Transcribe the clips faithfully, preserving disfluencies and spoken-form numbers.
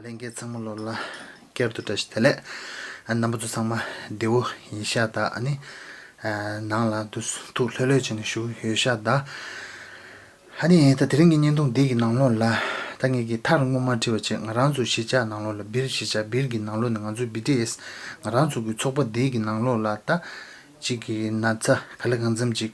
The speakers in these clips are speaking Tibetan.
ལྷན་རྒྱས་ཚང་མ་ལོ་ལ་བསྐྱར་དུ་བཀྲ་ཤིས་བདེ་ལེགས། ཨ་རྣམ་པ་ཚོ་ཚང་མ་བདེ་པོ་ཡིན་ཤག་ད། ཨ་ནི་ཨ་ནང་ལ་དུ་ཐུགས་ལྷོད་ལྷོད་བྱས་ནས་བཞུགས་ཡོད་ཤག་ད། ཨ་ནི་ད་དེ་རིང་གི་བརྙན་ཐུང་འདི་གི་ནང་ལོགས་ལ་ད་ངེད་ཀྱིས་མཐར་སྔོན་མ་བྲིས་པ་བྱས། ང་རང་ཚོ་གཞིས་ཆགས་ནང་ལོགས་ལ་སྦིར་གཞིས་ཆགས་སྦིར་གྱི་ནང་ལོགས་ནས་ང་ཚོའི་བི་ཊི་ཨེས་ང་རང་ཚོ་གི་ཚོགས་པ་འདི་གི་ནང་ལོགས་ལ་ད་ཅིག་གི་ན་ཚ་ག་ལེ་གང་འཚམ་ཅིག་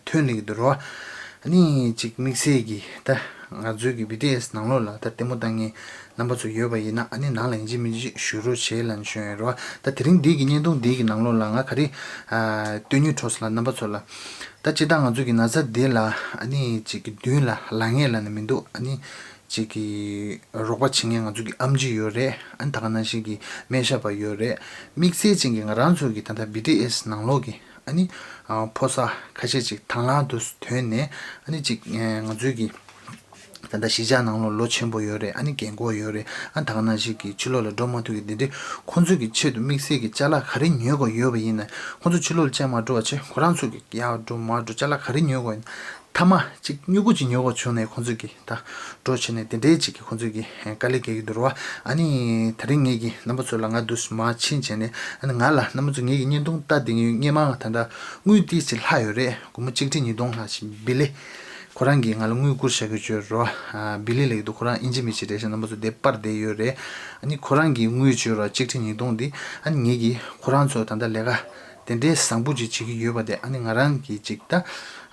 ཐོན་ལེགས་འདུག་རོ། ཨ་ནི་ཅིག་དམིགས་བསལ་གྱི་ད་ང་ཚོའི་གི་བི་ཊི་ཨེས་ནང་ལོགས་ལ་ད་ལྟད་མོ་ལྟ་མཁན་རྣམ་པ་ཚོ་ཡོད་པ་ཡིན་ན། ཨ་ནི་ནང་ལ་ཡིན་གཅིག་མིན་གཅིག་བཞུགས་རོགས་བྱེད་ལབ་ནས་ཞུ་ཡོད་རོ། ད་དེ་རིང་འདི་གི་བརྙན་ཐུང་འདི་གི་ནང་ལོགས་ལ་ང་ག་རེ་ཨ་སྟོན་སྙིང་བྲོ་སོང་ལབ་རྣམ་པ་ཚོ་ལ། ད་སྤྱིར་བཏང་ང་ཚོའི་གི་ན་ཚ་འདི་ལ་ཨ་ནི་ཅིག་གི་མདུན་ལ་ལངས་ཡས་ལབ་ནས་མི་འདུག་ཨ་ནི་ཅིག་གི་རོགས་པ་བྱེད་མཁན་ང་ཚོ་གི་ཨེམ་ཆི་ཡོད་རེད། ཨ་ནི་ད་ག་ནང་བཞིན་གི་སྨན་ཞབས་པ་ཡོད་རེད། དམིགས་བསལ་ཅན་གྱི་ང་རང་ཚོ་གི་ད་ལྟ་བི་ཊི་ཨེས་ནང་ལོགས་ཀྱི་ཨ་ནི་ཨ་ཕོ་གསར་ཁ་ཤས་ཅིག་དང་བླངས་དུ་ཐོན་ནས། ཨ་ནི་ཅིག་ཨ་ང་ཚོའི་གི་ད་ལྟ་གཞིས་ཆགས་ནང་ལོགས་ལོ་ཆེན་པོ་ཡོད་རེད། ཨ་ནི་རྒན་འཁོགས་ཡོད་རེད། ཨ་ནི་ད་ག་ནང་བཞིན་གི་ཕྱི་ལོགས་ལ་འགྲོ་མ་ཐུབ་ཀྱི་འདི་འདྲའི་ཁོང་ཚོའི་གི་ཆེད་དུ་དམིགས་བསལ་གྱི་ཅ་ལག་ག་རེ་ཉོ་དགོས་ཡོད་པ་ཡིན་ན། ཁོང་ཚོ་ཕྱི་ལོགས་ལ་བཅར་མ་འགྲོ་བ་བྱས། ཁོ་རང་ཚོ་གི་ཡར་འགྲོ་མར་འགྲོ་ཅ་ལག་ག་རེ་ཉོ་དགོས་ཡིན་ན། མཐའ་མ་ཅིག་སྨྱུ་གུ་ཅིག་ཉོ་དགོས་བྱུང་ནས་ཁོང་ཚོས་ཀྱི་ད་འགྲོ་བྱས་ནས་དེ་འདྲའི་ཅིག་གི་ཁོང་ཚོས་ཀྱི་དཀའ་ལས་རྒྱག་གི་འདུག་རོ། ཨ་ནི་དེ་རིང་ངེད་ཀྱིས་རྣམ་པ་ཚོ་ལ་ང་འདུག་མར་ཕྱིན་བྱས་ནས། ཨ་ནི་ང་ལ་རྣམ་པ་ཚོ་ངེད་ཀྱི་བརྙན་ཐུང་ལྟ་བསྡད་མཁན་སྔོན་མ་ད་ལྟ་དངུལ་ཏོག་ཙམ་ལྷག་ཡོད་རེད། སྒོར་མོ་གཅིག་ཁྲི་ཉིས་སྟོང་ལྷག་ཅིག་བི་ལི། ཁོ་རང་གིས་ང་ལ་དངུལ་བསྐུར་བཞག་གི་ཡོད་རོ། ཨ་བི་ལི་ལབ་ཀྱི་འདུག་ཁོ་རང་ཨིན་ཇི་མི་ཤེས་རེད་ཤག་རྣམ་པ་ཚོ་དེ་པར་བསྡད་ཡོད་རེད། ཨ་ནི་ཁོ་རང་གི་དངུལ་ཡོད་རོ། གཅིག་ཁྲི་ཉིས་སྟོང་འདི། ཨ་ནི་ངེད་ཀྱིས་ཁོ་རང་ཚོ་ད་ལྟ་ལས་ཀ་དེ་འདྲའི་བཟང་པོ་ཅིག་བྱེད་ཀྱི་ཡོད་པ་དེ། ཨ་ནི་ང་རང་གིས་ཅིག་ད་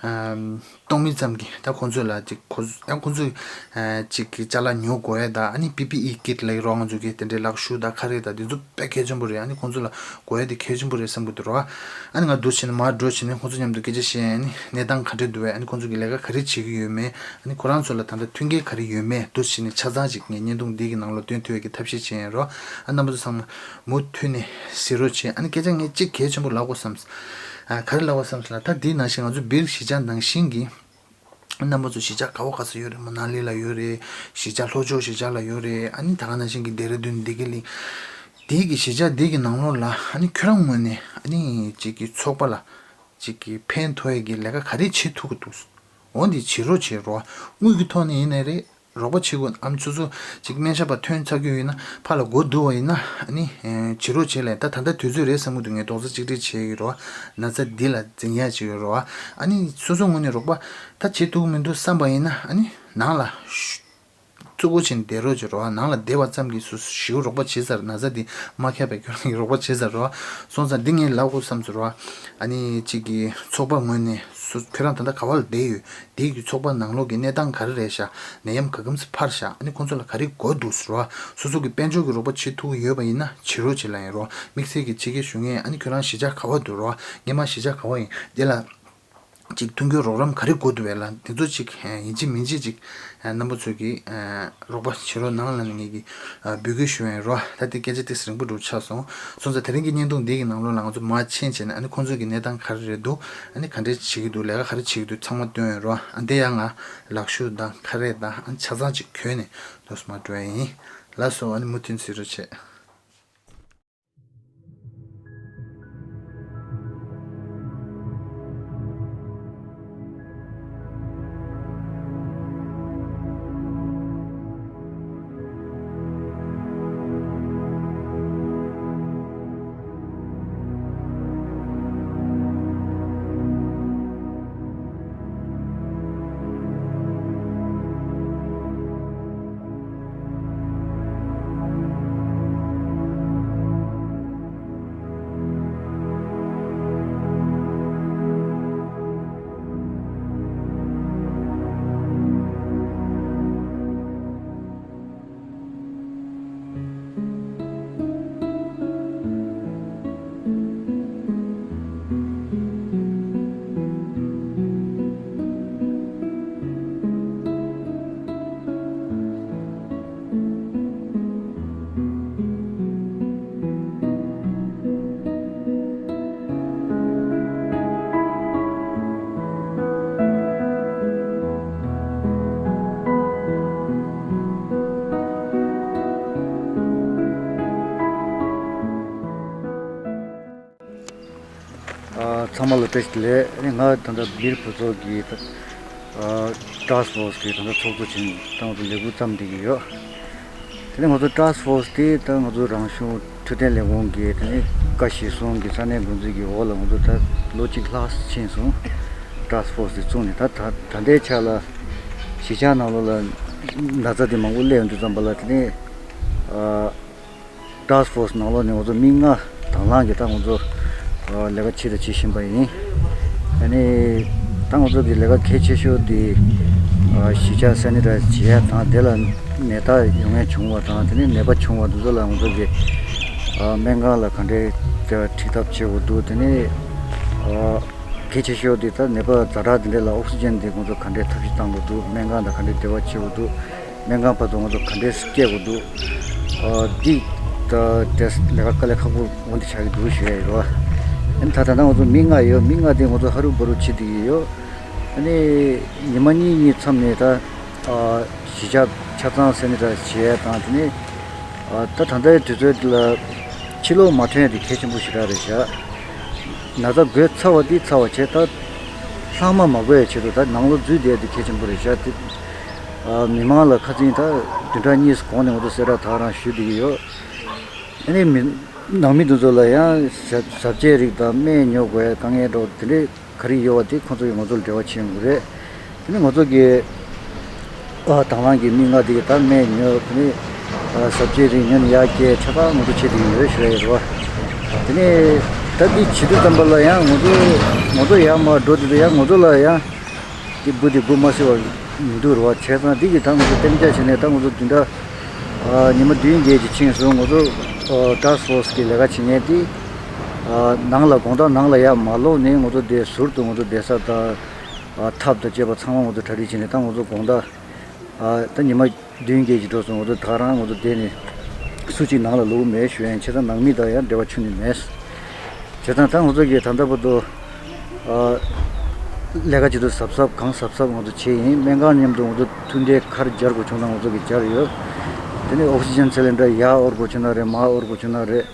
ཨམ། གཏོང་མི་ཙམ་གྱིས་ད་ཁོང་ཚོ་ལ་ཅིག་ཁོ་ཡང་ཁོང་ཚོས་ཨ་ཅིག་གི་ཅ་ལག་ཉོ་དགོས་ཡ་ད། ཨ་ནི་པི་པི་ཨི་ཀིཊ་ལབ་ཀྱི་རོ། ང་ཚོ་གི་དེ་འདྲའི་ལག་ཤུབས་དང་ཁ་རས་དང་དེ་ཚོ་དཔེ་གལ་ཆེན་པོ་རེད། ཨ་ནི་ཁོང་ཚོ་ལ་དགོས་ཡ་དེ་གལ་ཆེན་པོ་རེད་བསམ་གྱི་འདུག་རོ། ཨ་ནི་ང་འདུག་བྱས་ནས་མར་འགྲོ་བྱས་ནས་ཁོང་ཚོ་མཉམ་དུ་སྐད་ཆ་བཤད། ཨ་ནི་གནས་སྟངས་ག་འདྲ་འདུག་བས། ཨ་ནི་ཁོང་ཚོ་གི་ལས་ཀ་ག་རེ་བྱེད་ཀྱི་ཡོད་མེད། ཨ་ནི་ཁོ་རང་ཚོ་ལ་ད་ལྟ་མཐུན་རྐྱེན་ག་རེ་ཡོད་མེད་འདུག་བྱས་ནས་ཆ་ཚང་ཅིག་ངས་བརྙན་ཐུང་འདི་གི་ནང་ལ་སྟོན་ཐུབ་ཡ་གི་ཐབས་ཤེས་བྱས་ཡིན་རོ། ཨ་རྣམ་པ་ཚོ་ཚང་མ་མུ་མཐུད་ནས་གཟིགས་རོགས་བྱེད། ཨ་ནི་སྐད་ཆ་ངས་གཅིག་གལ་ཆེན་པོ་ལབ་དགོས་བསམ། ཨ་ག་རེ་ལབ་དགོས་བསམ་ཟེར་ན། ད་འདི་ནང་བཞིན་ང་ཚོ་སྦིར་གཞིས་ཆགས་ནང་བཞིན་གྱི་རྣམ་པ་ཚོ་གཞིས་ཆགས་ག་བ་ག་ས་ཡོད་རེད། མ་ན་ལི་ལ་ཡོད་རེད། གཞིས་ཆགས་ལྷོ་ཕྱོགས་གཞིས་ཆགས་ལ་ཡོད་རེད། ཨ་ནི་ད་ག་ནང་བཞིན་གྱི་ལྡེ་ར་ལྡུན་བདེ་སྐྱིད་གླིང་། དེའི་གི་གཞིས་ཆགས་དེ་གི་ནང་ལོགས་ལ་ཨ་ནི་ཁྱོད་རང་ངོས་ནས་ཨ་ནི་ཅིག་གི་ཚོགས་པ་ལ་ཅིག་གི་ཕན་ཐོགས་ཡས་ཀྱི་ལས་ཀ་ག་རེ་བྱེད་ཐུབ་ཀྱི་འདུག་འོ་འདི་བྱེད་རོགས་བྱེད་རོགས། དངུལ་གྱི་ཐོག་ནས་ཡིན་ནའི་རེད། རོགས་པ་བྱེད་དགོས། ཨ་ནི་སོ་སོ་ཅིག་སྨན་ཞབས་པ་ཐོན་ཚར་རྒྱུ་ཡིན་ན། ཕར་ལ་སྒོ་བསྡུ་བ་ཡིན་ན། ཨ་ནི་ཨེ་བྱེད་རོགས་བྱེད་ལབ། ད་ད་ལྟ་དུས་ཚོད་རེད་བསམ་གྱི་འདུག་ངས་རྡོག་རྩ་གཅིག་སྒྲིལ་བྱེད་ཀྱི་རོགས། ན་ཚ་འདི་ལ་འཛིན་ཡ་ཅིག་ཡོད་རོགས། ཨ་ནི་སོ་སོ་ངོས་ནས་རོགས་པ་ད་བྱེད་ཐུབ་ཀྱི་མི་འདུག་བསམ་པ་ཡིན་ན། ཨ་ནི་ནང་ལ་ཤུ་བཙུགས་སྒོ་ཕྱེ་ནས་བསྡད་རོགས་བྱེད་རོགས། ནང་ལ་བསྡད་པ་ཙམ་གྱིས་སུ་ཞེ་པོ་རོགས་པ་བྱེད་ཚར། ན་ཚ་འདི་མ་ཁྱབ་པའི་ཁྱོད་རང་གིས་རོགས་པ་བྱེད་ཚར་རོགས། སོང་ཙང་འདི་ངས་ལབ་དགོས་བསམ་ཟེར་རོགས། ཨ་ནི་གཅིག་གི་ཚོགས་པ་ངོས་ནས་སུ་ཁྱོད་རང་ད་ལྟ་ག་བ་ལ་བསྡད་ཡོད། དེའི་གི་ཚོགས་པ་ནང་ལོགས་ཀྱི་གནས་སྟངས་ག་རེ་རེད་ཤག་ནད་ཡམས་ག་གམ་སེ་འཕར་ཤག་ཨ་ནི་ཁོང་ཚོ་ལ་ག་རེ་དགོས་འདུག་ཟེར་རོགས། སོ་སོ་གི་དཔལ་འབྱོར་གྱི་རོགས་པ་བྱེད་ཐུབ་ཀྱི་ཡོད་པ་ཡིན་ན་བྱེད་རོགས་བྱེད་ལབ་ཡིན་རོགས། དམིགས་བསལ་གྱི་ཕྱི་རྒྱལ་བཞུགས་མཁན། ཨ་ནི་ཁྱོད་རང་གཞིས་ཆགས་ག་བ་འདུག་རོགས། སྔོན་མ་གཞིས་ཆགས་ག་བ་ཡིན། དེ་ལ་ཅིག་མཐུན་རྐྱེན་རོགས་རམ་ག་རེ་དགོས་འདུག་བས་ལ། དེ་ཚོ་ཅིག་ཡིན་གཅིག་མིན་གཅིག་ཅིག་རྣམ་པ་ཚོས་ཀྱིས་རོགས་པ་བྱེད་རོགས་གནང་ལབ་ནས་ངེད་ཀྱིས་འབོད་སྐུལ་ཞུ་ཡ་ཡིན་རོགས། ད་དེ་སྐད་ཆ་ཏོག་ཙམ་རིང་པོ་འདྲ་ཆགས་སོང་། སོང་ཙང་དེ་རིང་གི་བརྙན་ཐུང་འདི་གི་ནང་ལོགས་ལ་ང་ཚོ་མར་ཕྱིན་བྱས་ནས། ཨ་ནི་ཁོང་ཚོ་གི་གནས་སྟངས་ག་རེ་རེད་འདུག་ཨ་ནི་ག་འདྲས་བྱེད་ཀྱི་འདུག་ལས་ཀ་ག་རེ་བྱེད་ཀྱི་འདུག་ཚང་མ་སྟོན་ཡ་ཡིན་རོགས། ཨ་འདི་ཡང་ང་ལག་ཤུབས་དང་ཁ་རས་དང་ཨ་ནི་ཆ་ཚང་ཅིག་གྱོན་ནས་ལོགས་སུ་མར་འགྲོ་ཡ་ཡིན། ལགས་སོ། ཨ་ནི་མུ་མཐུད་གཟིགས་རོགས་བྱེད། ཨ། ཚང་མ་ལ་བཀྲ་ཤིས་བདེ་ལེགས། ཨ་ནི་ང་ད་ལྟ་སྦིར་བུ་ཚོགས་ཀྱི་ཨ་ཊཱསྐ་ཕོར་སི་གི་ད་ལྟ་ཚོགས་གཙོ་བྱས་ནས་ད་ང་ཚོ་ལས་འགུལ་བརྩམས་བསྡད་ཀྱི་ཡོད། དེ་ནས་ང་ཚོ་ཊཱསྐ་ཕོར་སི་དེ་ད་ང་ཚོ་རང་གཞུང་འཕྲོད་བསྟེན་ལས་ཁུངས་ཀྱི་དེ་ནས་བཀའ་གཞིར་བཟུང་གི་ས་གནས་འགོ་འཛིན་གྱི་འོག་ལ་ང་ཚོ་ད་ལོ་གཅིག་ལྷག་ཕྱིན་སོང་། ཊཱསྐ་ཕོར་སི་དེ་བཙུགས་ནས། ད་ད་ད་ལྟའི་ཆ་ལ་གཞིས་ཆགས་ནང་ལོགས་ལ་ན་ཚ་དེ་མང་པོ་སླེབས་ཡོང་དུས་ཙམ་པ་ལ། དེ་ནས་ཨ། ཊཱསྐ་ཕོར་སི་ནང་ལོགས་ནས་ང་ཚོ་མི་ལྔ་དང་བླངས་ཀྱིས་ད་ང་ཚོ་ཨ་ལས་ཀ་བྱེད་དང་བྱེད་བཞིན་པ་ཡིན། ཨ་ནི་ད་ང་ཚོ་གི་ལས་ཀ་གལ་ཆེ་ཤོས་དེ་ཨ་གཞིས་ཆགས་སེ་ནི་ཊའི་ཛི་བྱེད་ཡ་དང་། དེ་ལ་ནད་རྟགས་ཡོང་མཁན་བྱུང་བ་དང་། དེ་ནས་ནད་པ་བྱུང་བ་དེ་ཚོ་ལ་ང་ཚོ་གི་ཨ་སྨན་ཁང་ལ་ག་འདྲས་དེ་འཁྲིད་ཐབས་བྱེད་དགོས་འདུག་དེ་ནས་ཨ་གལ་ཆེ་ཤོས་དེ་ད་ནད་པ་ཛ་དྲག་དེ་འདྲས་ལ་ཨོག་སི་ཇན་དེ་ང་ཚོ་ག་འདྲས་ཐབས་ཤེས་གཏང་དགོས་འདུག་སྨན་ཁང་དང་ག་འདྲས་འབྲེལ་བ་བྱེད་དགོས་འདུག་སྨན་ཁང་བར་དུ་ང་ཚོ་ག་འདྲས་སྐྱེལ་དགོས་འདུག་ཨ་འདི་ད་དེ་ལས་ཀ་དཀའ་ལས་ཁག་པོ་འོ་འདི་ཆགས་ཀྱི་འདུག་ཞུ་ཡ་ཡིན་རོ། ཨ་ནི་ད་ད་ལྟ་ང་ཚོ་མི་ལྔ་ཡོད། མི་ལྔ་དེ་ང་ཚོ་ཧ་རུ་བ་རུ་བྱེད་བསྡད་ཀྱི་ཡོད། ཨ་ནི་ཉི་མ་གཉིས་གཉིས་མཚམས་ནས་ད་ཨ་གཞིས་ཆགས་ཆ་ཚང་སེ་ནི་ཊའི་ཛི་བྱེད་ཡ་དང་། དེ་ནས་ཨ་ད་ད་ལྟའི་དུས་ཚོད་འདི་ལ་ཕྱི་ལོགས་མ་ཐོན་ཡ་དེ་གལ་ཆེན་པོ་ཞེ་དྲག་རེད་ཤག་ན་ཚ་འགོས་ཚར་བ་དེ་ཚར་བ་བྱས། ད་ལྷག་མ་མ་འགོས་ཡ་ཆེད་དུ་ད་ནང་ལོགས་འཛུལ་བསྡད་ཡ་དེ་གལ་ཆེན་པོ་རེད་ཤག་དེ་ཨ་མི་མང་ལ་ཁ་སང་ད་བདུན་ཕྲག་གཉིས་གོང་ནས་ང་ཚོ་གསལ་བསྒྲགས་ད་ག་རང་ཞུས་བསྡད་ཀྱི་ཡོད། ཨ་ནི་མི་ནང་མི་དེ་ཚོ་ལ་ཡང་ཟ་ཟ་བཅད་རིགས་དང་སྨན་ཉོ་དགོས་ཡ་དཀའ་ངལ་འདྲ་བོ་དེ་འདྲས་ག་རེ་ཡོད་པ་དེ་ཁོང་ཚོ་གིས་ང་ཚོ་ལ་འབྲེལ་བ་བྱེད་ཡོང་གི་རེད། དེ་ནས་ང་ཚོ་གི་ཨ་དང་བླངས་ཀྱི་མི་ལྔ་དེ་གིས་ད་སྨན་ཉོ། དེ་ནས་ཨ་ཟ་བཅད་རིགས་ཉོ་ནས་ཡར་སྐྱེལ་ཆ་ཚང་ང་ཚོ་བྱེད་བསྡད་ཀྱི་ཡོད་ཞུ་ཡ་ཡིན་རོ། དེ་ནས་ད་འདི་བྱེད་དུས་ཙམ་པ་ལ་ཡང་ང་ཚོ་ང་ཚོ་ཡར་མར་འགྲོ་དུས་ད་ཡང་ང་ཚོ་ལ་ཡང་དེ་འབུ་དེ་འབུ་མ་ཟེར་བ་མི་འདུག་རེད་བ། བྱས་ཙང་འདི་གི་ད་ང་ཚོ་གཏན་འཇགས་བྱས་ནས་ད་ང་ཚོ་བདུན་ཕྲག་ཨ་ཉི་མ་བདུན་བརྒྱད་ཅིག་ཕྱིན་སོང་། ང་ཚོ་ཨ་ཊཱསྐ་ཕོར་སི་གི་ལས་ཀ་བྱེད་མཁན་དེ་ཨ་ནང་ལ་དགོང་དག་ནང་ལ་ཡར་མ་ལོག་ནས། ང་ཚོ་དེ་ཟུར་དུ་ང་ཚོ་བསྡད་ས་དང་ཨ་ཐབ་དང་བཅས་པ་ཚང་མ་ང་ཚོ་གྲ་སྒྲིག་བྱས་ནས། ད་ང་ཚོ་དགོང་དག་ཨ་ད་ཉི་མ་བདུན་བརྒྱད་ཅིག་འགྲོ་སོང་། ང་ཚོ་ད་ག་རང་ང་ཚོ་བསྡད་ནས་སུ་གཅིག་ནང་ལ་ལོག་གི་མེད་ཞུ་ཡ་ཡིན། བྱས་ཙང་ནང་མི་དང་ཡང་འབྲེལ་བ་ཁྱོན་ནས་མེད། བྱས་ཙང་ད་ང་ཚོ་གིས་ད་ལྟ་བར་དུ་ཨ་ལས་ཀ་བྱེད་དུས་གཟབ་གཟབ་གང་གཟབ་གཟབ་ང་ཚོ་བྱས་ཡིན། སྨན་ཁང་མཉམ་དུ་ང་ཚོ་མཐུན་འབྲེལ་ག་རེ་སྦྱར་དགོས་བྱུང་ན་ང་ཚོ་གིས་སྦྱར་ཡོད། དེ་ནས་ཨོག་སི་ཇན་སི་ལིན་ཌར་ཡར་དབོར་དགོས་བྱུང་ན་རེད། མར་དབོར་དགོས་བྱུང་ན་རེད།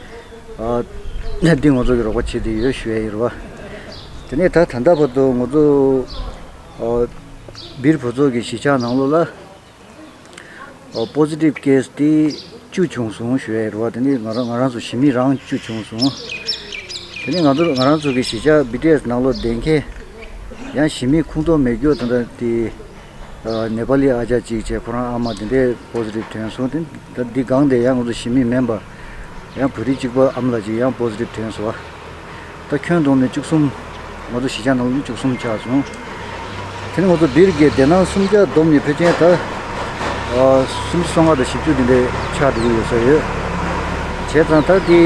ཨ་འདི་ང་ཚོ་གིས་རོགས་པ་བྱེད་བསྡད་ཡོད་ཞུ་ཡ་ཡིན་རེད་བ། དེ་ནས་ད་ད་ལྟ་བར་དུ་ང་ཚོ་ཨ་སྦིར་བོད་ཚོགས་ཀྱི་གཞིས་ཆགས་ནང་ལོགས་ལ་ཨ་པོ་སི་ཊིབ་ཀེ་སི་དེ་བཅུ་བྱུང་སོང་ཞུ་ཡ་རེད་བ། དེ་ནས་ང་རང་ང་རང་ཚོ་གཞིས་མི་རང་བཅུ་བྱུང་སོང་། དེ་ནས་ང་ཚོ་ང་རང་ཚོ་གི་གཞིས་ཆགས་བི་ཊི་ཨེས་ནང་ལོགས་བསྡད་མཁན་ཡང་གཞིས་མི་ཁོངས་གཏོགས་མེད་རྒྱུ་ད་ལྟ་དེ་ཨ་ནེ་པ་ལི་ཨ་ཅག་གཅིག་བྱས། ཁོ་རང་ཨ་མ་དེ་འདྲས་པོ་སི་ཊིབ་ཐོན་སོང་། དེ་ད་འདི་སྒང་དེ་ཡང་ང་ཚོ་གཞིས་མི་མིན་པ་ཡང་བོད་རིགས་གཅིག་པ་ཨ་མ་ལགས་གཅིག་ཡང་པོ་སི་ཊིབ་ཐོན་སོང་བ། ད་ཁྱོན་བསྡོམས་ནས་བཅུ་གསུམ། ང་ཚོ་གཞིས་ཆགས་ནང་ལོགས་ནས་བཅུ་གསུམ་ཆགས་སོང་། དེ་ནས་ང་ཚོ་སྦིར་གྱི་བསྡད་ནང་སུམ་བརྒྱ་བསྡོམས་ནས་ཕལ་ཆེར་ད་ཨ་སུམ་ཅུ་སོ་ལྔ་དང་བཞི་བཅུ་དེ་འདྲའི་ཆགས་འགྲོ་གི་ཡོད་ས་ཡོད། བྱས་ཙང་ད་དེ་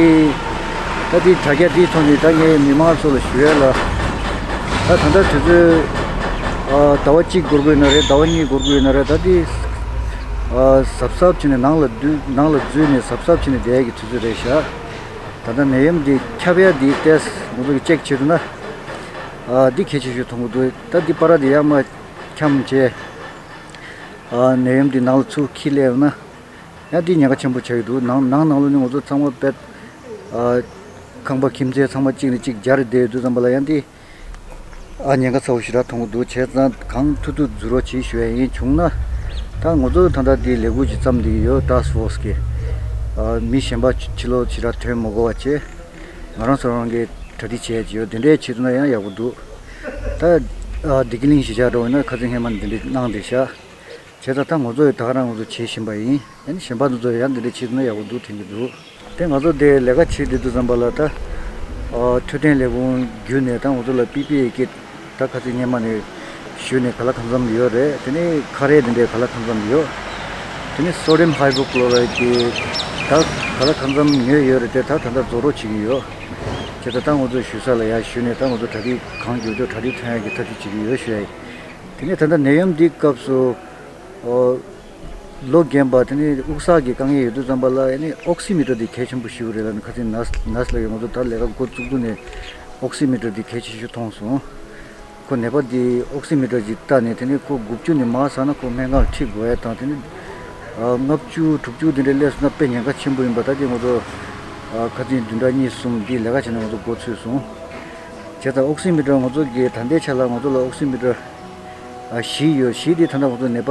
ད་དེ་དྲ་རྒྱ་དེའི་ཐོག་ནས་ད་ངས་མི་མང་ཚོ་ལ་ཞུ་ཡ་ལ། ད་ད་ལྟ་དུས་ཚོད་ཨ་ཟླ་བ་གཅིག་འགོར་གི་ཡོད་ན་རེད། ཟླ་བ་གཉིས་འགོར་གི་ཡོད་ན་རེད། ད་དེ་ཨ་གཟབ་གཟབ་བྱས་ནས་ནང་ལ་འཛུལ་ནང་ལ་འཛུལ་ནས་གཟབ་གཟབ་བྱས་ནས་བསྡད་ཡ་གི་དུས་ཚོད་རེད་ཤག་ད་ལྟ་ནད་ཡམས་འདི་ཁྱབ་ཡ་འདི་ཏོག་ཙམ་ང་ཚོ་གིས་ཅེག་བྱེད་ཐུབ་ན་ཨ་འདི་གལ་ཆེ་ཤོས་མཐོང་གི་འདུག་ད་འདི་པར་འདི་ཡར་མར་འཁྱམས་བྱས་ཨ་ནད་ཡམས་འདི་ནང་ལ་ཚུར་འཁྱེར་སླེབས་ན་ཡང་འདི་ཉེན་ཁ་ཆེན་པོ་ཆགས་ཀྱི་འདུག་ནང་ནང་ནང་ལོགས་ནས་ང་ཚོ་ཚང་མ་དཔེ་ཨ་ཁང་པ་ཁྱིམ་མཚེས་ཚང་མ་གཅིག་ནས་གཅིག་སྦྱར་བསྡད་ཡོད་དུས་ཙམ་པ་ལ་ཡང་འདི་ཨ་ཉེན་ཁ་ཚ་བོ་ཞེ་དྲག་མཐོང་གི་འདུག་བྱས་ཙང་གང་ཐུབ་ཐུབ་འཛུལ་རོགས་བྱེད་ཞུ་ཡ་ཡིན། བྱུང་ན་ད་ང་ཚོ་ད་ལྟ་འདི་ལས་འགུལ་ཅིག་བརྩམས་བསྡད་ཀྱི་ཡོད། ཊཱསྐ་ཕོར་སི་གི་ཨ་མི་གཞན་པ་ཕྱི་ལོགས་ཞེ་དྲག་ཐོན་མ་དགོས་པ་བྱས། ང་རང་ཚོ་རང་གིས་གྲ་སྒྲིག་བྱས་ཡོད། དེ་འདྲའི་བྱེད་ཐུབ་ན་ཡང་ཡག་པོ་འདུག་ད་ཨ་བདེ་སྐྱིད་གླིང་གཞིས་ཆགས་འདྲ་བོ་ཡིན་ན་ཁ་སང་སྔས་མ་ནས་འདི་འདྲ་གནང་བསྡད་ཤག་བྱས་ཙང་ད་ང་ཚོ་ཡང་ད་ག་རང་ང་ཚོ་བྱེད་བཞིན་པ་ཡིན། ཨ་ནི་གཞན་པ་ཚོ་ཚོ་ཡང་འདི་འདྲ་བྱེད་ཐུབ་ན་ཡག་པོ་འདུག་དྲན་གྱི་འདུག་དེ་ང་ཚོ་དེ་ལས་ཀ་བྱེད་བསྡད་དུས་ཙམ་པ་ལ་ད་ཨ་འཕྲོད་བསྟེན་ལས་ཁུངས་བརྒྱུད་ནས་ད་ང་ཚོ་ལ་པི་པི་ཨི་ཀིཊ་ད་ཁ་སང་སྔས་མ་ནས་ཞུས་ནས་ག་ལ་གང་འཚམ་ཡོད་རེད། དེ་ནས་ཁ་རས་དེ་འདྲའི་ག་ལ་གང་འཚམ་ཡོད། དེ་ནས་སོ་ཌི་ཡམ་ཧའི་པོ་ཀློ་རའིཌ་གི་ད་ག་ལ་གང་འཚམ་ཉོས་ཡོད་རེད། དེ་ད་ད་ལྟ་རྫོགས་རོགས་བྱེད་ཀྱི་ཡོད། བྱས་ཙང་ད་ང་ཚོ་ཞུ་ས་ལ་ཡར་ཞུས་ནས་ད་ང་ཚོ་གྲ་སྒྲིག་གང་མགྱོགས་མགྱོགས་གྲ་སྒྲིག་ཐོན་ཡག་གི་ཐབས་ཤེས་བྱེད་ཀྱི་ཡོད་ཞུ་ཡ་ཡིན། དེ་ནས་ད་ལྟ་ནད་ཡམས་འདིའི་སྐབས་སུ་ཨོ་ལོ་རྒན་པ་དེ་ནས་དབུགས་བསགས་ཀྱི་དཀའ་ངལ་ཡོད་དུས་ཙམ་པ་ལ་ཨ་ནི་ཨོག་སི་མི་ཊར་འདི་གལ་ཆེན་པོ་ཞིག་རེད་ལབ་ནས་ཁ་སང་ནར་སི་ནར་སི་ལགས་ཀྱིས་ང་ཚོ་ད་ལས་ཀ་འགོ་བཙུགས་དུས་ནས་ཨོག་སི་མི་ཊར་འདི་གལ་ཆེ་ཤོས་མཐོང་སོང་། ཁོ་ནད་པ་འདི་ཨོག་སི་མི་ཊར་ཅིག་བལྟས་ནས་དེ་ནས་ཁོ་དགུ་བཅུ་ནས་མར་ཟགས་ན་ཁོ་སྨན་ཁང་ཁྲིད་དགོས་ཡ་དང་། དེ་ནས་ཨ་ལྔ་བཅུ་དྲུག་ཅུ་དེ་འདྲ་སླེབས་སོང་ན་དཔེ་ཉེན་ཁ་ཆེན་པོ་ཡིན་པ། ད་དེ་ང་ཚོ་ཨ་ཁ་སང་བདུན་ཕྲག་གཉིས་གསུམ་འདི་ལས་ཀ་བྱས་ནས་ང་ཚོ་འགོ་ཚུགས་སོང་། བྱས་ཙང་ཨོག་སི་མི་ཊར་ང་ཚོ་གི་ད་ལྟའི་ཆ་ལ་ང་ཚོ་ལ་ཨོག་སི་མི་ཊར་ཨ་བཞི་ཡོད། བཞི་དེ་ད་ལྟ་ང་ཚོ་ནད་པ་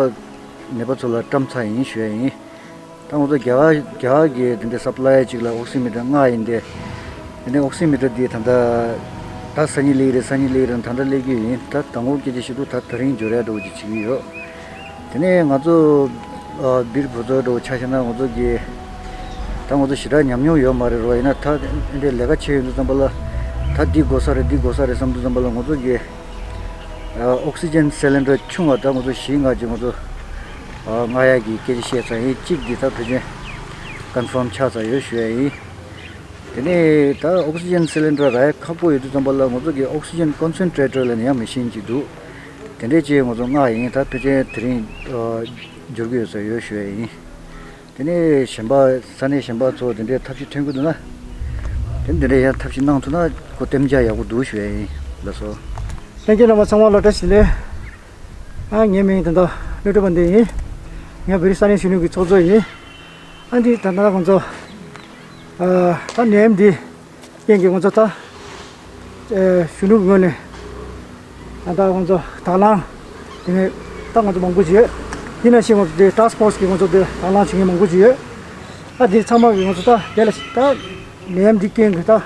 ནད་པ་ཚོ་ལ་བཀྲམ་ཚར་ཡིན་ཞུ་ཡ་ཡིན། ད་ང་ཚོ་རྒྱ་གར་རྒྱ་གར་གྱི་དེ་འདྲའི་སབ་ལ་ཡར་གཅིག་ལ་ཨོག་སི་མི་ཊར་ལྔ་ཡིན་ཏེ། དེ་ནས་ཨོག་སི་མི་ཊར་འདི་ད་ལྟ་ད་སང་ཉིན་སླེབས་རེད། སང་ཉིན་སླེབས་རེད། ད་ལྟ་སླེབས་ཀྱི་ཡིན། ད་དང་པོ་སྐད་ཆ་བཤད་དུས་ད་དེ་རིང་འབྱོར་ཡག་འདྲ་བོ་ཅིག་བྱེད་ཀྱི་ཡོད། དེ་ནས་ང་ཚོ་ཨ་སྦིར་བུ་ཚོ་འདྲ་བོ་ཆ་བཞག་ན་ང་ཚོ་གི་ད་ང་ཚོ་ཞེ་དྲག་ཉམས་མྱོང་ཡོད་མ་རེད་རོ། ཡིན་ན་ད་འདི་འདྲའི་ལས་ཀ་བྱེད་ཡོང་དུས་ཙམ་པ་ལ་ད་འདི་དགོས་ས་རེད། འདི་དགོས་ས་རེད་བསམ་དུས་ཙམ་པ་ལ་ང་ཚོ་གི་ཨོག་སི་ཇན་སི་ལིན་ཌར་ཆུང་བ་ད་ང་ཚོ་བཞི་ལྔ་ཅིག་ང་ཚོ་ཨ་མངགས་ཡག་གི་སྐད་ཆ་བཤད་ཚར་ཡིན། གཅིག་འདི་ད་ཕལ་ཆེར་ཀོན་ཕོམ་ཆགས་ཚར་ཡོད་ཞུ་ཡ་ཡིན། དེ་ནས་ད་ཨོག་སི་ཇན་སི་ལིན་ཌར་རག་ཡ་ཁག་པོ་ཡོད་དུས་ཙམ་པ་ལ་ང་ཚོ་གི་ཨོག་སི་ཇན་ཀོན་སེན་ཊི་རེ་ཊར་ལབ་ནས་ཡང་མེ་ཤིན་ཅིག་འདུག། དེ་འདྲས་ཅིག་ང་ཚོ་མངགས་ཡིན། ད་ཕལ་ཆེར་དེ་རིང་ཨ་འབྱོར་གྱི་ཡོད་ས་ཡོད་ཞུ་ཡ་ཡིན། དེ་ནས་གཞན་པ་ས་གནས་གཞན་པ་ཚོ་དེ་འདྲའི་ཐབས་ཤེས་ཐོན་གྱི་འདུག་ན། དེ་འདི་འདྲའི་ཡང་ཐབས་ཤེས་གནང་ཐུབ་ན་ཁོ་གཏན་འཇགས་ཡག་པོ་འདུག་ཞུ་ཡ་ཡིན། ལགས་སོ། ལྷན་རྒྱས་རྣམ་པ་ཚང་མ་ལ་བཀྲ་ཤིས་བདེ་ལེགས། ཨ་ངའི་མིང་དེ་འདྲ་བློ་གྲོས་པ་འདི་ཡིན། ངས་བོད་རིགས་ས་གནས་གཞོན་ནུ་གི་ཚོགས་གཙོ་ཡིན། ཨ་འདི་ད་ལྟ་ང་ཚོ་ཨ་ད་ནད་ཡམས་འདི་རྐྱེན་གྱིས་ང་ཚོ་ད་ཨེ་གཞོན་ནུ་གི་ངོས་ནས་ད་ལྟ་ང་ཚོ་དང་བླངས་དེ་ནས་ད་ང་ཚོ་མང་པོ་ཞིག་ཡོད། དེ་ནང་བཞིན་ང་ཚོ་དེ་ཊཱསྐ་ཕོར་སི་གི་ང་ཚོ་དེ་དང་བླངས་བྱེད་མཁན་མང་པོ་ཞིག་ཡོད། ད་དེ་ཚང་མ་གི་ང་ཚོ་ད་དེ་ལ་ད་ནད་ཡམས་འདི་རྐྱེན་གྱིས་ད་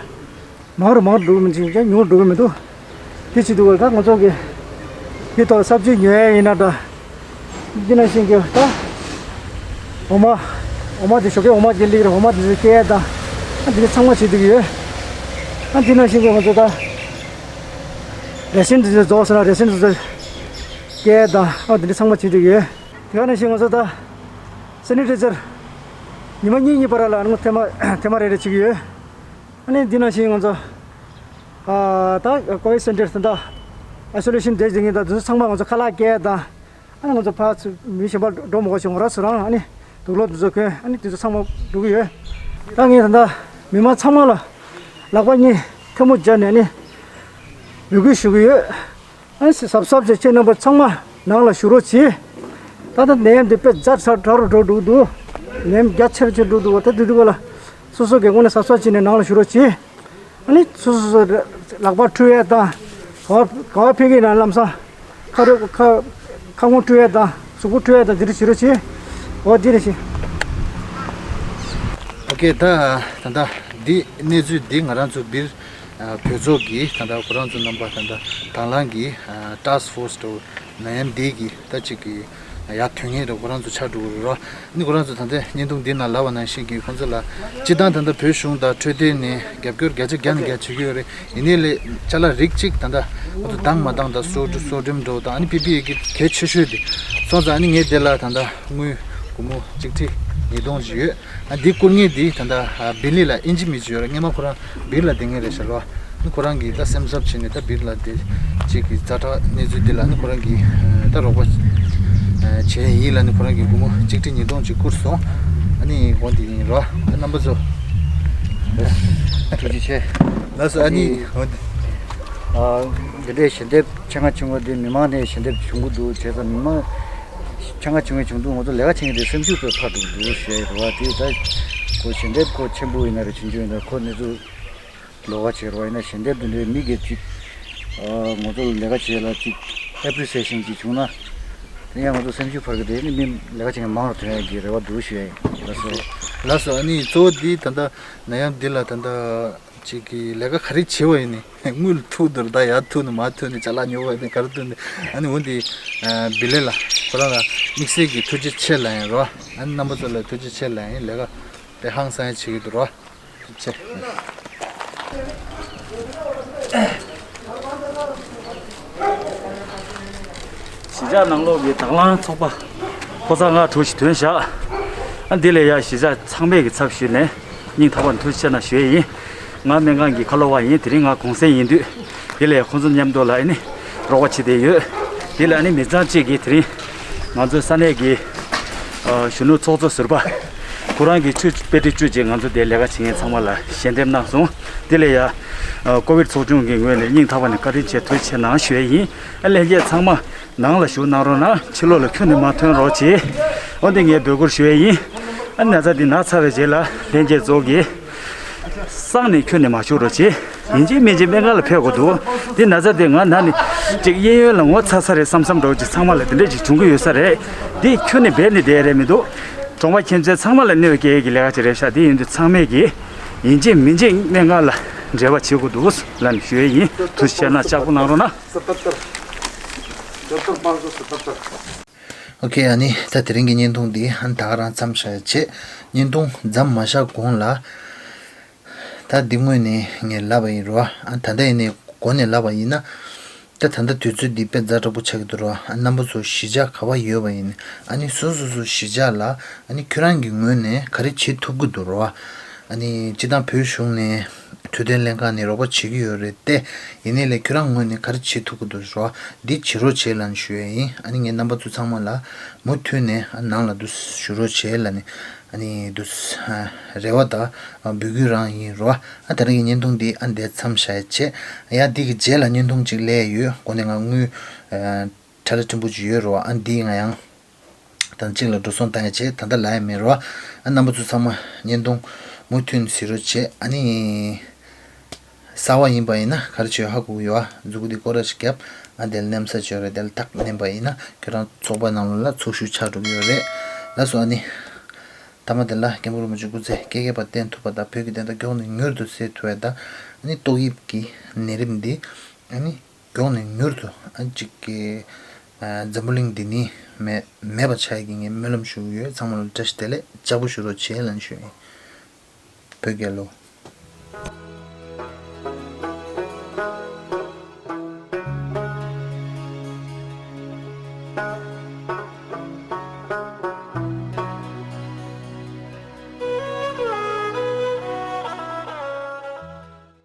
མང་རུ་མང་རུ་འགྲོ་གི་མི་འདུག་ཀྱང་ཉུང་རུ་འགྲོ་གི་མི་འདུག། དེ་བྱེད་དུས་ད་ང་ཚོ་གི་དེ་ཐོག་གསར་བརྗེ་ཉོ་ཡ་ཡིན་ན་ད། འདི་ནང་བཞིན་གྱི་ད་འོ་མ། འོ་མ་དེ་ཞོགས་ཀས་འོ་མ་དེ་སླེབས་རེད། འོ་མ་དེ་ཚོ་སྐྱེལ་ཡ་དང་། ཨ་འདི་ཚང་མ་བྱེད་དུས་ཡོད། ཨ་འདི་ནང་བཞིན་གྱི་ང་ཚོ་ད་རེ་ཤན་དེ་ཚོ་རྫོགས་སོང་ན་རེ་ཤན་དེ་ཚོ་སྐྱེལ་ཡ་དང་། ཨ་འདི་འདྲ་ཚང་མ་བྱེད་དུས་ཡོད། དེ་ག་ནང་བཞིན་ང་ཚོ་ད་སེ་ནི་ཊའི་ཛར་ཉི་མ་གཉིས་གཉིས་བར་ལ་ཨ་ནི་ཐེངས་མ་ཐེངས་མ་རེ་རེ་བྱེད་ཀྱི་ཡོད། ཨ་ནི་འདི་ནང་བཞིན་ང་ཚོ་ཨ་ད་ཀོ་ཝིཌ་སེན་ཊར་དང་ད་ཨའི་སོ་ལེ་ཤན་དེ་བྱེད་མཁན་དང་དེ་ཚོ་ཚང་མ་ང་ཚོ་ཁ་ལག་སྐྱེལ་ཡ་དང་། ཨ་ནི་ང་ཚོ་ཕར་ཚུར་མི་གཞན་པ་འགྲོ་མི་དགོས་ཤིང་ང་རང་ཚོ་རང་ཨ་ནི་དུག་ལོག་དེ་ཚོ་གོན། ཨ་ནི་དེ་ཚོ་ཚང་མ་འགྲོ་གི་ཡོད། ད་ངས་ད་ལྟ་མི་མང་ཚང་མ་ལ་ལག་པ་གཉིས་ཐལ་མོ་སྦྱར་ནས་ཨ་ནི་འབོད་སྐུལ་ཞུ་གི་ཡོད། ཨ་ནི་གཟབ་གཟབ་བྱས། ཁྱེད་རྣམ་པ་ཚང་མ་ནང་ལ་བཞུགས་རོགས་གྱིས། ད་ལྟ་ནད་ཡམས་འདི་དཔེ་ཛ་དྲག་དྲག་རུ་འགྲོ་འགྲོ་འདུག། ནད་ཡམས་རྒྱ་ཆེ་རུ་ཆེ་རུ་འགྲོ་འདུག་བ། ད་དུས་དུས་ག་ལ་སོ་སོ་གི་ངོས་ནས་གཟབ་གཟབ་བྱས་ནས་ནང་ལ་བཞུགས་རོགས་གྱིས། ཨ་ནི་སོ་སོ་སོ་ལག་པ་འཁྲུ་ཡས་དང་། ག་བ་ག་བ་ཕེབས་ཀྱི་ན་ལམ་སང་ཁ་རུ་ཁ་ཁ་ངོ་འཁྲུ་ཡས་དང་གཟུགས་པོ་འཁྲུ་ཡས་དང་འདི་འདྲ་བྱེད་རོགས་གྱིས། འོ་འདི་རེད་ཤི། ཨོ་ཀེ། ད་ད་ད་འདི་གནས་ཚུལ་འདི་ང་རང་ཚོ་སྦིར་ཨ་བོད་ཚོགས་ཀྱིས་ད་ལྟ་ཁོ་རང་ཚོ་རྣམ་པ་ད་ལྟ་དང་བླངས་ཀྱིས་ཨ་ཊཱསྐ་ཕོར་སི་འདྲ་བོ་ནད་ཡམས་འདི་གི་ད་ཅིག་གི་ཡར་ཐོན་མཁན་འདྲ་བོ་ཁོ་རང་ཚོ་ཆགས་འགྲོ་གི་རེད་རོ། ཨ་ནི་ཁོ་རང་ཚོ་ད་ལྟ་བརྙན་ཐུང་འདི་ནང་ལབ་པ་ནང་བཞིན་གྱི་ཁོང་ཚོ་ལ་སྤྱིར་བཏང་ད་ལྟ་བོད་གཞུང་དང་འཕྲོད་བསྟེན་ནས་རྒྱབ་སྐྱོར་བརྒྱ་ཆ་བརྒྱ་ནས་བརྒྱ་བྱེད་ཀྱི་ཡོད་རེད། ཡིན་ནའི་ལས་ཅ་ལག་རིགས་གཅིག་ད་ལྟ་ཁོ་ཚོ་འདང་མ་འདང་དང་སོ་སོ་སོ་སྒྲིམ་འགྲོ་དང་། ཨ་ནི་པི་པི་ཨི་གི་གལ་ཆེ་ཤོས་དེ་སོང་ཙང་། ཨ་ནི་ངས་དེ་ལ་ད་ལྟ་དངུལ་སྒོར་མོ་གཅིག་ཁྲི་ཉིས་སྟོང་ཞིག་ཡོད། ཨ་འདི་བསྐུར་མཁན་འདི་ད་ལྟ་ཨ་བྷི་ལི་ལ་ཨིན་ཇི་མི་ཅིག་ཡོད་རེད། སྔོན་མ་ཁོ་རང་སྦིར་ལ་བསྡད་མཁན་རེད་ཤག་ལོ། ཨ་ནི་ཁོ་རང་གིས་ད་སེམས་འཚབ་བྱས་ནས་ད་སྦིར་ལ་བསྡད་ཅིག་གི་ཛ་དྲག་གནས་ཚུལ་འདི་ལ་ཨ་ནི་ཁོ་རང་གིས་ཨ་ད་རོགས་པ་ཨ་བྱས་ཡིན་ལབ་ནས་ཁོ་རང་གིས་སྒོར་མོ་གཅིག་ཁྲི་ཉིས་སྟོང་ཅིག་བསྐུར་སོང་། ཨ་ནི་འོ་འདི་ཡིན་རོ། ཨ་རྣམ་པ་ཚོ་ཐུགས་རྗེ་ཆེ། ལགས་སོ། ཨ་ནི་འོ་འདི་ཨ་འདི་འདྲའི་ཞལ་འདེབས་ཆེ་ང་ཆུང་ང་འདི་མི་མང་ནས་ཞལ་འདེབས་བྱུང་གི་འདུག་བྱས་ཙང་མི་མང་ཆེ་ང་ཆུང་ངུ་བྱུང་འདུག། ང་ཚོ་ལས་ཀ་བྱེད་མཁན་དེ་སེམས་ཤུགས་དཔེ་འཕར་འགྲོ་གི་འདུག་ཞེས་རེད་བ། དེ་ད་ཁོ་ཞལ་འདེབས་ཁོ་ཆེན་པོ་ཡིན་ན་རེད་ཆུང་ཆུང་ཡིན་ན་ཁོ་གནས་ཚུལ་ལོགས་ཀ་བྱེད་རོགས་ཡིན་ན་ཞལ་འདེབས་འདི་འདྲའི་མི་སྒེར་གཅིག་ཨ་ང་ཚོ་ལ་ལས་ཀ་བྱེད་ལ་གཅིག་ཨེ་པི་རི་སི་ཨེ་ཤན་གཅིག་བྱུང་ན་དེ་ཡང་ང་ཚོ་སེམས་ཤུགས་འཕར་གི་རེད། ནི་མི་ལས་ཀ་བྱེད་མཁན་མང་རུ་ཐོན་ཡ་གི་རེ་བ་འདུག་ཞུ་ཡ་ཡིན། ལགས་སོ། ལགས་སོ། ཨ་ནི་གཙོ་བོ་འདི་ད་ལྟ་ནད་ཡམས་འདི་ལ་ད་ལྟ་ཅིག་གི་ལས་ཀ་ག་རེ་བྱེད་པ་ཡིན་ནི་དངུལ་ཐུག་འདུག་ད་ཡར་ཐུག་ནི་མར་ཐུག་ནི་ཅ་ལག་ཉོ་བ་ཡིན་ནི་ག་རེ་ཐུག་ནི། ཨ་ནི་འོ་འདི་ཨ་བི་ལི་ལ་ཁོ་རང་ལ་དམིགས་བསལ་གྱི་ཐུགས་རྗེ་ཆེ་ལབ་ཡིན་རོ། ཨ་ནི་རྣམ་པ་ཚོ་ལ་ཐུགས་རྗེ་ཆེ་ལབ་ཡིན། ལས་ཀ་དཔེ་ཧང་སང་ཡ་བྱེད་ཀྱི་འདུག་རོ། ཐུགས་རྗེ་ཆེ། གཞིས་ཆགས་ནང་ལོགས་ཀྱི་དང་བླངས་ཚོགས་པ་ཕོ་གསར་ལྔ་དྲུག་ཞིག་ཐོན་བཞག། ཨ་འདི་ལས་ཡ་གཞིས་ཆགས་ཚང་མས་ཀྱི་ཚབ་ཞུས་ནས་སྙིང་ཐག་པ་ནས་ཐུགས་རྗེ་ཆེ་གནང་ཞུ་ཡས་ཡིན། ང་སྨན་ཁང་གི་ཁ་ལོ་བ་ཡིན། དེ་རིང་ང་གུང་སེང་ཡིན་དུས་དེ་ལས་ཁོང་ཚོ་མཉམ་དུ་ལ་ཨ་ནི་རོགས་པ་བྱེད་བསྡད་ཡོད། དེ་ལ་ཨ་ནི་མི་ཚང་གཅིག་གིས་དེ་རིང་ང་ཚོའི་ས་གནས་ཀྱི་ཨ་གཞོན་ནུ་ཚོགས་གཙོ་ཟུར་པ་ཁོ་རང་གིས་ཆུ་དཔེ་ཁྲི་བཅུ་ཅིག་ང་ཚོ་དེ་ལས་ཀ་བྱེད་མཁན་ཚང་མ་ལ་ཞལ་འདེབས་གནང་སོང་། དེ་ལས་ཡ་ཨ་ཀོ་ཝིཌ་ཚོགས་ཆུང་གི་ངོས་ནས་སྙིང་ཐག་པ་ནས་བཀའ་དྲིན་ཆེ་ཐུགས་རྗེ་ཆེ་གནང་ཞུ་ཡས་ཡིན། ཨ་ལྷན་རྒྱས་ཚང་མ་ནང་ལ་བཞུགས་གནང་རོགས་གནང་། ཕྱི་ལོགས་ལ་ཁྱོན་ནས་མ་ཐོན་རོགས་བྱེད། འོ་འདི་ངས་འབོད་སྐུལ་ཞུ་ཡས་ཡིན། ཨ་ན་ཚ་འདི་ན་ཚར་བའི་རྗེས་ལ་ལྷན་རྒྱས་ཚོ་གིས་སང་ནས་ཁྱོན་ནས་མ་བཞུགས་རོགས་བྱེད། ཡིན་གཅིག་མིན་གཅིག་སྨན་ཁང་ལ་ཕེབས་དགོས་འདུག། འདི་ན་ཚ་འདི་ང་ན་ནི་ཅིག་གཡས་གཡོན་ལ་ངོ་ཚ་ཚ་རེད་བསམ་བསམ་འདྲ་བོ་ཅིག་ཚང་མ་ལ་འདི་འདྲ་ཅིག་བྱུང་གི་ཡོད་ས་རེད། འདི་ཁྱོན་ནས་སྦས་ནས་བསྡད་ཡ་རེད་མི་འདུག། གྲོང་པ་ཁྱིམ་མཚེས་ཚང་མ་ལ་གནོད་སྐྱེལ་གྱི་ལས་ཀ་ཅིག་རེད་ཤག་དེ་ཡིན་དུས་ཚང་མས་ཀྱིས་ཡིན་གཅིག་མིན་གཅིག་གནད་འགག་ལ་འབྲེལ་བ་བྱེད་དགོས་འདུག་ལབ་ནས་ཞུ་ཡས་ཡིན། ཐུགས་རྗེ་ཆེ་གནང་། ལྕགས་པོ་གནང་རོགས་གནང་། ཨོ་ཁེ། ཨ་ནི་ད་དེ་རིང་གི་བརྙན་ཐུང་འདི་ཨ་ནི་ད་ག་རང་མཚམས་བཞག་བྱས། བརྙན་ཐུང་མཚམས་མ་བཞག་གོང་ལ། ད་འདི་སྔོན་ནས་ངས་ལབ་པ་ཡིན་རོ། ཨ་ད་ལྟ་ཡིན་ནས་གོང་ནས་ལབ་པ་ཡིན་ན། ད་ད་ལྟ་དུས་ཚོད་འདི་དཔེ་ཛ་དྲག་པོ་ཆགས་ཀྱི་འདུག་རོ། ཨ་རྣམ་པ་ཚོ་གཞིས་ཆགས་ག་པར་ཡོད་པ་ཡིན། ཨ་ནི་སོ་སོ་སོ་གཞིས་ཆགས་ལ་ཨ་ནི་ཁྱོད་རང་གི་ངོས་ནས་ག་རེ་བྱེད་ཐུབ་ཀྱི་འདུག་རོ། ཨ་ནི་སྤྱིར་བཏང་བོད་གཞུང་ནས་འཕྲོད་བསྟེན་ལྷན་ཁང་ནས་རོགས་པ་བྱེད་ཀྱི་ཡོད་རེད་དེ། ཡིན་ནའི་ལས་ཁྱོད་རང་ངོས་ནས་ག་རེ་བྱེད་ཐུབ་ཀྱི་འདུག་རོ། འདི་བྱེད་རོགས་བྱེད་ལབ་ནས་ཞུ་ཡས་ཡིན། ཨ་ནི་ངས་རྣམ་པ་ཚོ་ཚང་མ་ལ་མུ་མཐུད་ནས་ཨ་ནང་ལ་འདུག་ཞུ་རོགས་བྱེད་ལབ་ནས། ཨ་ནི་འདུག་རེ་བ་དང་འབོད་སྐུལ་རང་ཡིན་རོ། ཨ་ད་རེས་ཀྱི་བརྙན་ཐུང་འདི་ཨ་འདིར་མཚམས་བཞག་ཡས་བྱས། ཡ་འདི་གི་རྗེས་ལ་བརྙན་ཐུང་གཅིག་སླེབས་ཡོད། གོང་ནས་ང་དངུལ་ཁྲ་ལ་ཕྲན་བུ་ཅིག་ཡོད་རོ། ཨ་འདི་ང་ཡང་དང་གཅིག་ལ་འགྲོ་སོང་བཏང་ཡས་བྱས། ད་ལྟ་ལབ་ཡས་མེད་རོ། ཨ་རྣམ་པ་ཚོ་ཚང་མ་བརྙན་ཐུང་མུ་མཐུད་ནས་གཟིགས་རོགས་བྱེད། ཨ་ནི། གསར་པ་ཡིན་པ་ཡིན་ན་ག་རེ་བྱེད་ཧ་གོ་གི་ཡོད། ཨ་མཛུབ་གུ་འདི་སྐོར་ར་ཞིག་བརྒྱབ། ཨ་དེ་ལ་མནན་ས་ཅིག་ཡོད་རེད། དེ་ལ་ཐག་མནན་པ་ཡིན་ན་ཁྱོད་རང་ཚོགས་པ་ནང་ལོགས་ལ་ཚོགས་ཞུགས་ཆགས་འགྲོ་གི་ཡོད་རེད། ལགས་སོ། ཨ་ནི་མཐའ་མ་དེ་ལ་མཁན་པོ་རིན་པོ་ཆེ་སྐུ་ཚེ་བསྐལ་བརྒྱའི་བར་བརྟན་ཐུབ་པ་དང་། བོད་ཀྱི་བདེན་མཐའ་མགྱོགས་ནས་མྱུར་དུ་སེལ་ཐུབ་པ་དང་། ཨ་ནི་ཏོག་དབྱིབས་ཀྱི་ནད་རིམས་འདི་ཨ་ནི་མགྱོགས་ནས་མྱུར་དུ་ཨ་ཅིག་གི་ཨ་འཛམ་བུ་གླིང་འདི་ནས་མེད་མེད་པ་ཆགས་ཡས་ཀྱི་ངས་སྨོན་ལམ་ཞུ་གི་ཡོད། ཚང་མ་ལ་བཀྲ་ཤིས་བདེ་ལེགས། ལྕགས་པོ་ཞུ་རོགས་བྱེད་ལབ་ནས་ཞུ་ཡིན། བོད་རྒྱལ་ལོ།